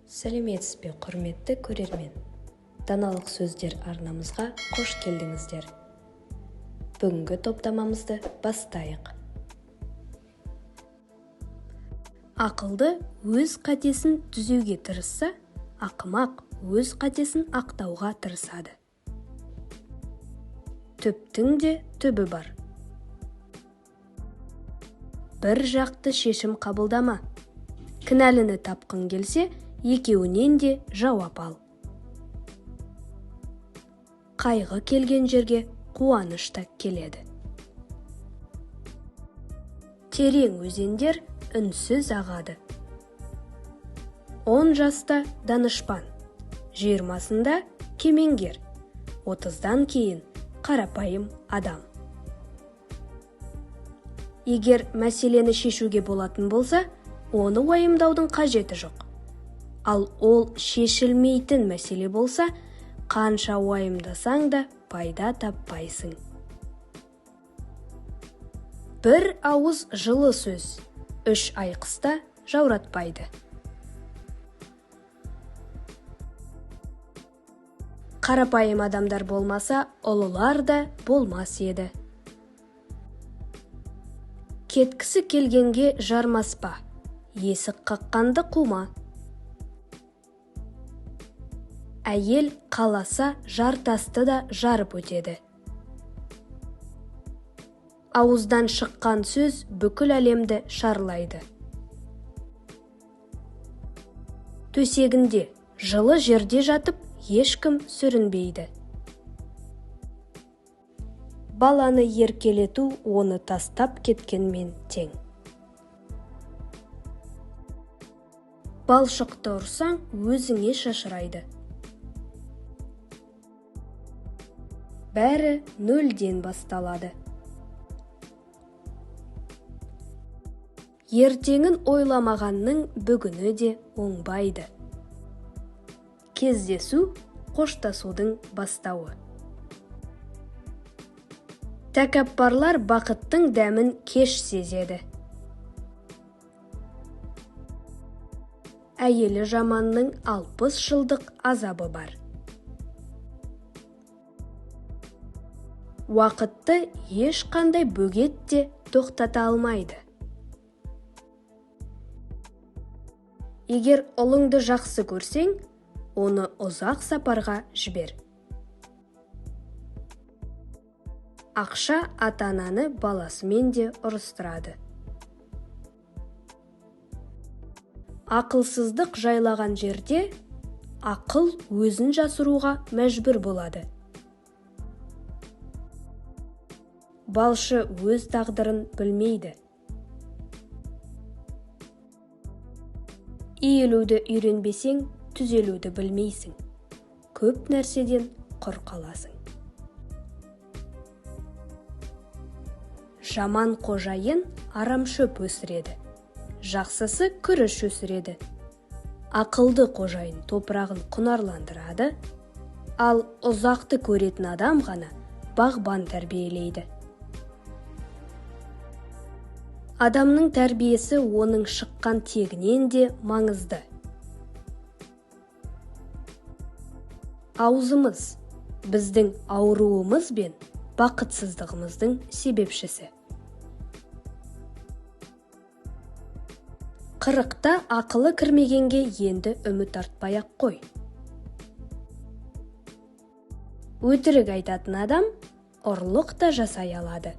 Сәлеметсіз бе, құрметті көрермен! Даналық сөздер арнамызға қош келдіңіздер. Бүгінгі топтамамызды бастайық. Ақылды өз қатесін түзеуге тырысса, ақымақ өз қатесін ақтауға тырысады. Түптің де түбі бар. Бір жақты шешім қабылдама. Кінәліні тапқың келсе, екеуінен де жауап ал. Қайғы келген жерге қуаныш та келеді. Терең өзендер үнсіз ағады. 10 жаста данышпан, 20-сында кемеңгер, 30-дан кейін қарапайым адам. Егер мәселені шешуге болатын болса, оны уайымдаудың қажеті жоқ. Ал ол шешілмейтін мәселе болса, қанша уайымдасаң да пайда таппайсың. Бір ауыз жылы сөз 3 ай қыста жауратпайды. Қарапайым адамдар болмаса, ұлылар да болмас еді. Кеткісі келгенге жармаспа, есік қаққанды қума. Әйел қаласа жартасты да жарып өтеді. Ауыздан шыққан сөз бүкіл әлемді шарлайды. Төсегінде жылы жерде жатып ешкім сүрінбейді. Баланы еркелету оны тастап кеткенмен тең. Балшықты ұрсаң, өзіңе шашырайды. Бәрі нөлден басталады. Ертеңін ойламағанның бүгіні де оңбайды. Кездесу қоштасудың бастауы. Тәкаппарлар бақыттың дәмін кеш сезеді. Әйелі жаманның 60 жылдық азабы бар. Уақытты ешқандай бөгет те тоқтата алмайды. Егер ұлыңды жақсы көрсең, оны ұзақ сапарға жібер. Ақша ата-ананы баласымен де ұрыстырады. Ақылсыздық жайлаған жерде ақыл өзін жасыруға мәжбүр болады. Балшы өз тағдырын білмейді. Иілуді үйренбесең, түзелуді білмейсің. Көп нәрседен құр қаласың. Жаман қожайын арамшөп өсіреді, жақсысы күріш өсіреді. Ақылды қожайын топырағын құнарландырады, ал ұзақты көретін адам ғана бағбан тәрбиелейді. Адамның тәрбиесі оның шыққан тегінен де маңызды. Аузымыз біздің ауруымыз бен бақытсыздығымыздың себепшісі. 40-та ақылы кірмегенге енді үміт артпай-ақ қой. Өтірік айтатын адам ұрлық та жасай алады.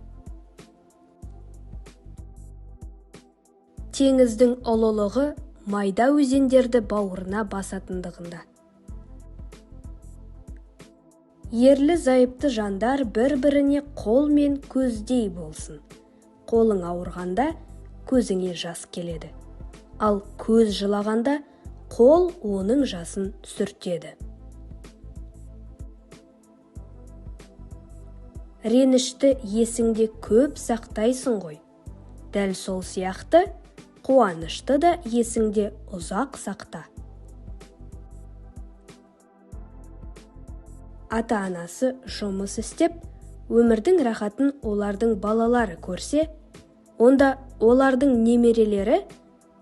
Теңіздің ұлылығы майда өзендерді бауырына басатындығында. Ерлі зайыпты жандар бір-біріне қол мен көздей болсын. Қолың ауырғанда көзіңе жас келеді. Ал көз жылағанда қол оның жасын сүртеді. Ренішті есіңде көп сақтайсың ғой. Дәл сол сияқты қуанышты да есіңде ұзақ сақта. Ата-анасы жұмыс істеп, өмірдің рахатын олардың балалары көрсе, онда олардың немерелері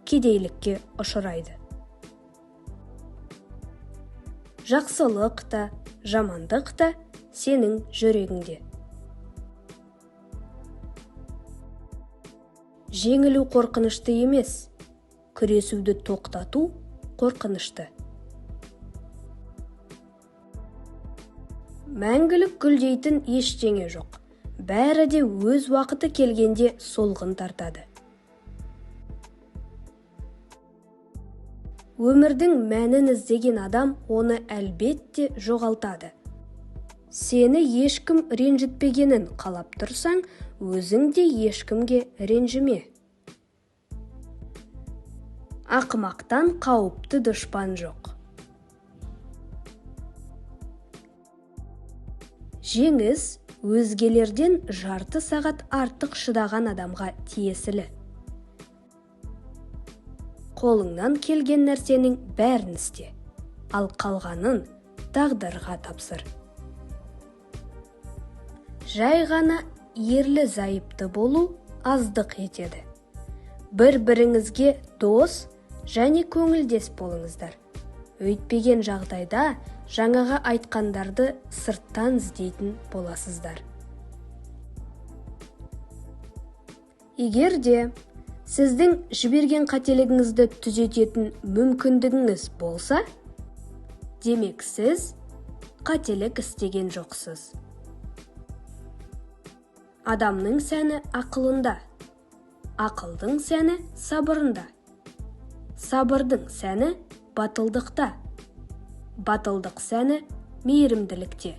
кедейлікке ұшырайды. Жақсылық та, жамандық та сенің жүрегіңде. Жеңілу қорқынышты емес, күресуді тоқтату қорқынышты. Мәңгілік гүлдейтін ештеңе жоқ. Бәрі де өз уақыты келгенде солғын тартады. Өмірдің мәнін іздеген адам оны әлбетте жоғалтады. Сені ешкім ренжітпегенін қалап тұрсаң, өзің де ешкімге ренжіме. Ақымақтан қауіпті дұшпан жоқ. Жеңіс өзгелерден жарты сағат артық шыдаған адамға тиесілі. Қолыңнан келген нәрсенің бәрін істе, ал қалғанын тағдырға тапсыр. Жай ғана ерлі-зайыпты болу аздық етеді. Бір-біріңізге дос және көңілдес болыңыздар. Өйтпеген жағдайда жаңағы айтқандарды сырттан іздейтін боласыздар. Егер де сіздің жіберген қателігіңізді түзететін мүмкіндігіңіз болса, демек сіз қателік істеген жоқсыз. Адамның сәні ақылында, ақылдың сәні сабырында, сабырдың сәні батылдықта, батылдық сәні мейірімділікте.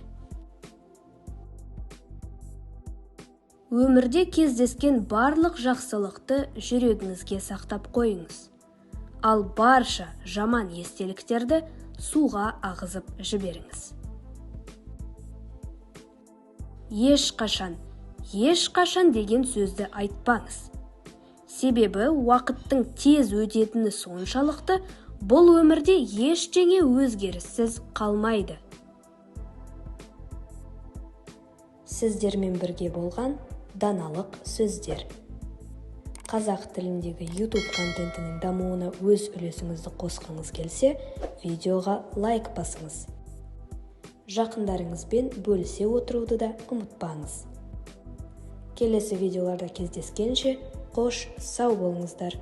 Өмірде кездескен барлық жақсылықты жүрегіңізге сақтап қойыңыз. Ал барша жаман естеліктерді суға ағызып жіберіңіз. Ешқашан, ешқашан деген сөзді айтпаңыз. Себебі уақыттың тез өтетіні соншалықты, бұл өмірде ештеңе өзгеріссіз қалмайды. Сіздермен бірге болған даналық сөздер. Қазақ тіліндегі YouTube контентінің дамуына өз үлесіңізді қосқыңыз келсе, видеоға лайк басыңыз. Жақындарыңызбен бөлісе отыруды да ұмытпаңыз. Келесі видеоларда кездескенше, қош сау болыңыздар.